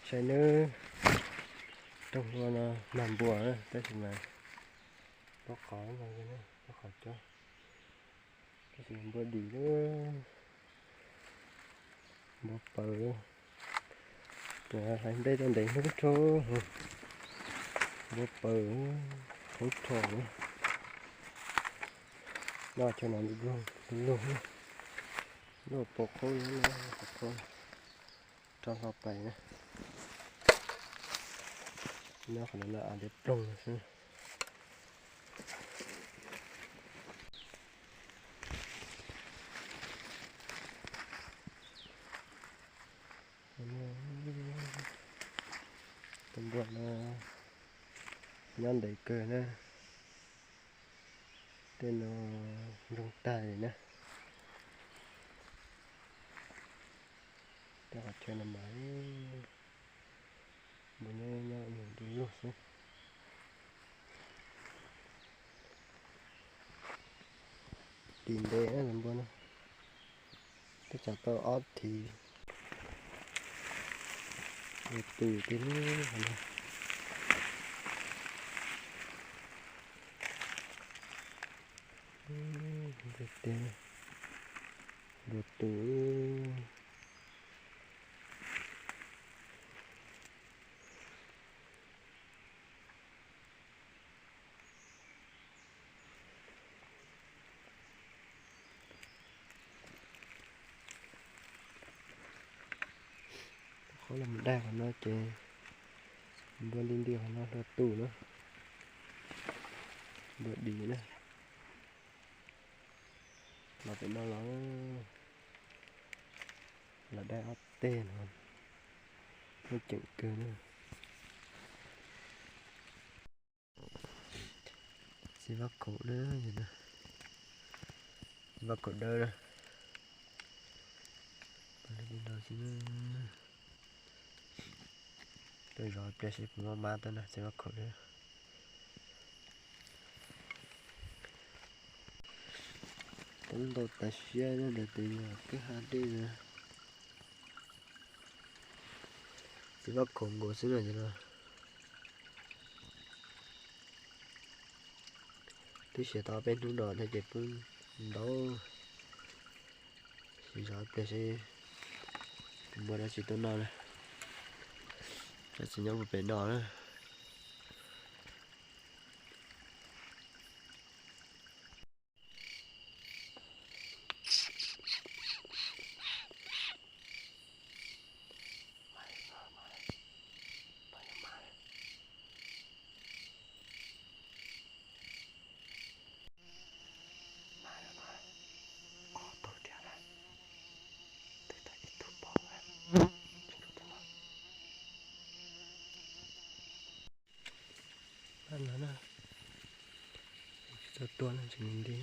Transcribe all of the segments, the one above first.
Saib nawb, rooj hlua no mag npua na, tab sis mas npua qhov no, npua qhov cov, tab sis npua dim lawm, npua paws, hlais nplej tau ntev hnub rho, npua paws, hnub rho na, noj chaw no lug lug, lub pov qhaub no, pov qhaub rau hlo pais na. Nyob qhov no av ntiav ploog xwb. Tus npua no nyob ntev kawg na, tej no zoo tag li na. Tej qhov chaw no mas npua nyob nyob mus du lug xwb. Dim ntev na tus npua no, twb tsam tau ob thiv, npua tws tib lub qhov no. Npua tws. Qhov los mus dai qhov no ces npua nti nti qhov no hlua tus na, npua dim na. Los pem no los, los dai ob teg no, muaj ceem kawg na. Txiv vaj khaum na, txiv vaj khaum dawb na. Tuaj zov pliag seb puas muaj mab tuaj na txiv vaj khaum dawb. Poob ntau tas siab na, ntawm tus yog kwj ha dej na. Txiv vaj khaum nkaus xwb na ces no. Twb siav tau peb hnub no thiab ces poob ntau. Sim zov pliag seb puas muaj dab tsi tuaj noj na. Dab tsi nyob puag pem no na. Pab no na, tsis tau tuaj na, tsis mus nti.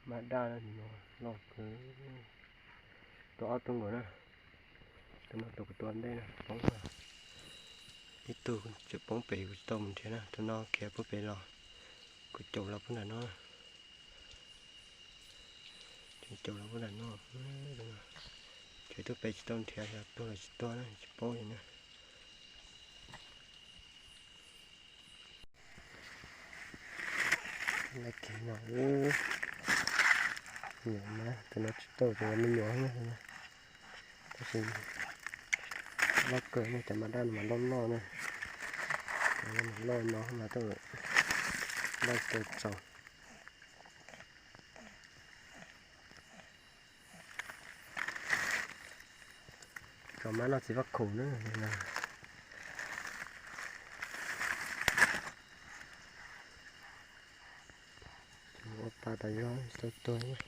Mab daj no loj kawg, tua ob tug nkaus na. Tus no tus kuv tua ntej na poob, ib tug tseem poob pem kuv tsis tau mus nrhiav na, tus no khiav puag pem los, kuv caum los puag nram no. Tseem caum los puag nram no, tseem tus pem tsis tau nrhiav, yog tuag los tsis tuag na, tsis paub li na. Laj kiag no, nyuam na, tus no tsis tau, tus no me nyuam na. Tab sis loj kawg na, cov mab daj no mas loj loj na. Cov no mas loj no mas tau, loj kawg tsaus. Tso mab noj txiv vaj khaum na. Ua pa ta Tau tuag.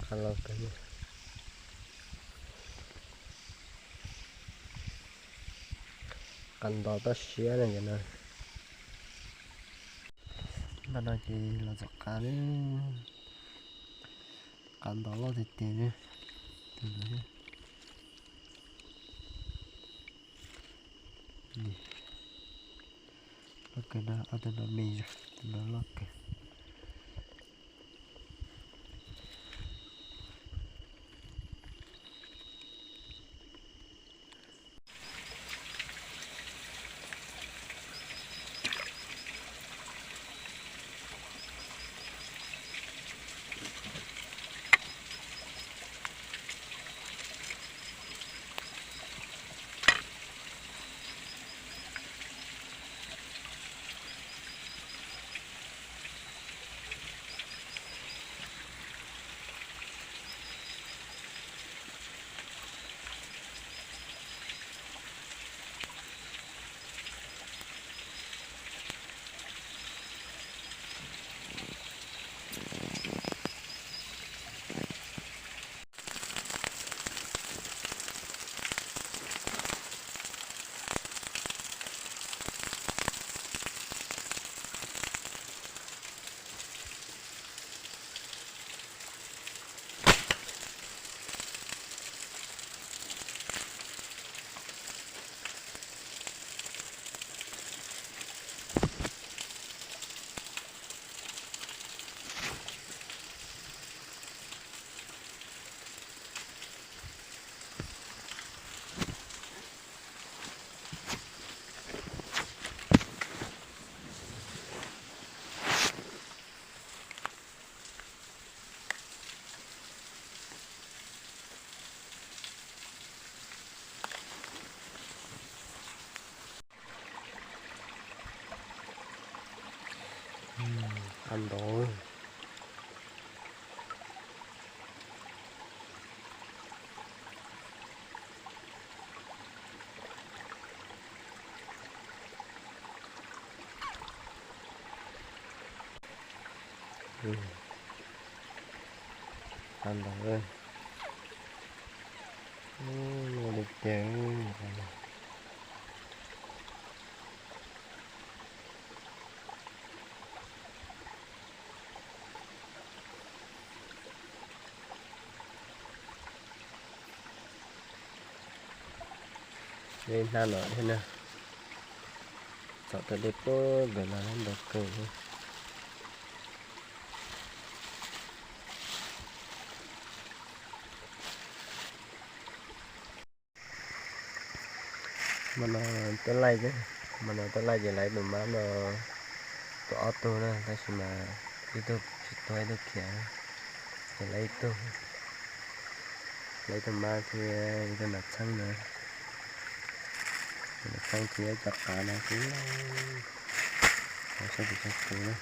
Qab los kawg, qab nto toj siab na cov no. Npaj no ces los txog qab, qab nto loj tiag tiag li. Loj kawg no, ob tug no me zog, tus no loj kawg. Qab nto. Qab nto. Ub, li tiag. Dej hnab no thiab na. Txog tau dej puag pem no nto kawg. Hmo no tuaj laij, hmo no tuaj laij ces lawv tus mab no tuaj ob tug na, tab sis mas ib tug tsis tuag ib tug khiav, ces lawv ib tug, lawv ib tug mab thiab ib tug nas txheeb na. Nas txheeb thiab cov qav no xwb, sab tus sab tus na.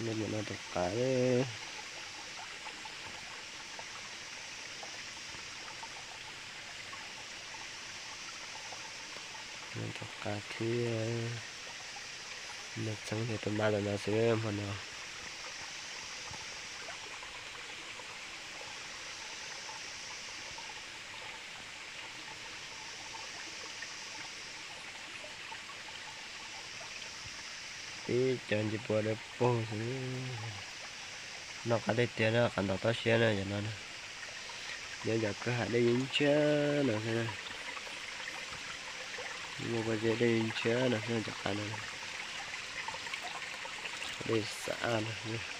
Mus no tus qav, tus qav thiab, nws txheeb tias tus mab ntawm no xwb hmo no. Tib co ncej puab dawb paug xwb. Noj qab dej tiag na, qab ntaus toj siab na cov no. Nyob cov kwj ha dej yeej ntshiab no xwb na. Muaj pob zeb dej yeej ntshiab no xwb cov qav no. Dej xav no.